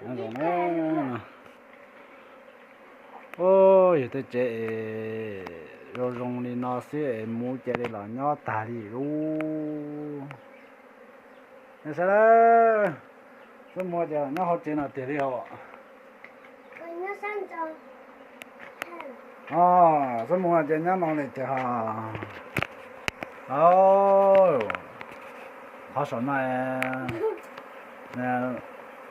Nyob zoo na. Yus tej tsev es zoo zoo li no xwb es muv cia li los nyob tag li lub. Sawv daws, Xab Muas ces nyob hauv tsev no tiag li os. Xab Muas ces nyob no li tiag os. Qhov saum no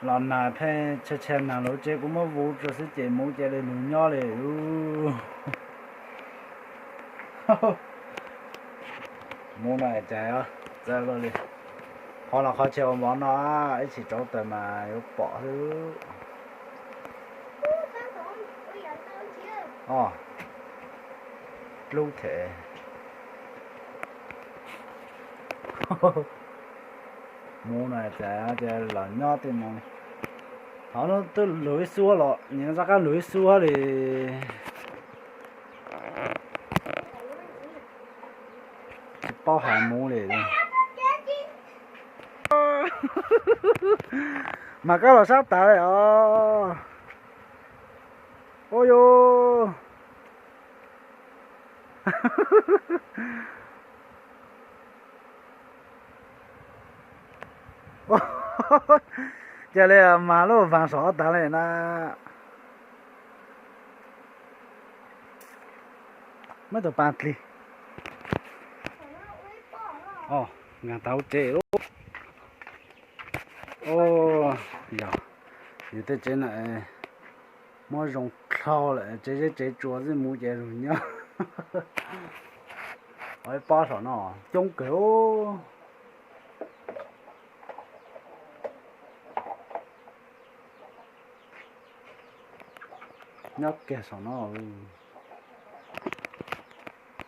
los nag pheej tshia tshia nag lub tsev kuv muab vuv rau xwb ces muv cia li lug nyob li. Muv no cas txawv luaj li. Qhov no qhov chaw ua mov no, ib chim rauv taws mas yuav pom xwb. O, dlub them. Muv no cas los nyob tej no. Qhov no twb lug ib xuab los, nws rov qab lug ib xuab li. Tsis paub hais muv li. Mas koj los sab tas li os. Ua yus. Cia li mas lub vaas saum tas li na. Muab tus pas dlig. Nkaag tau tsev lawm. Yog, yus tej tsev na muab zoo dlhau lawm, tsev zeb tsev tsua xwb, muv ces lug nyob. Ib pob saum no coob kawg. Nyob kiag saum no.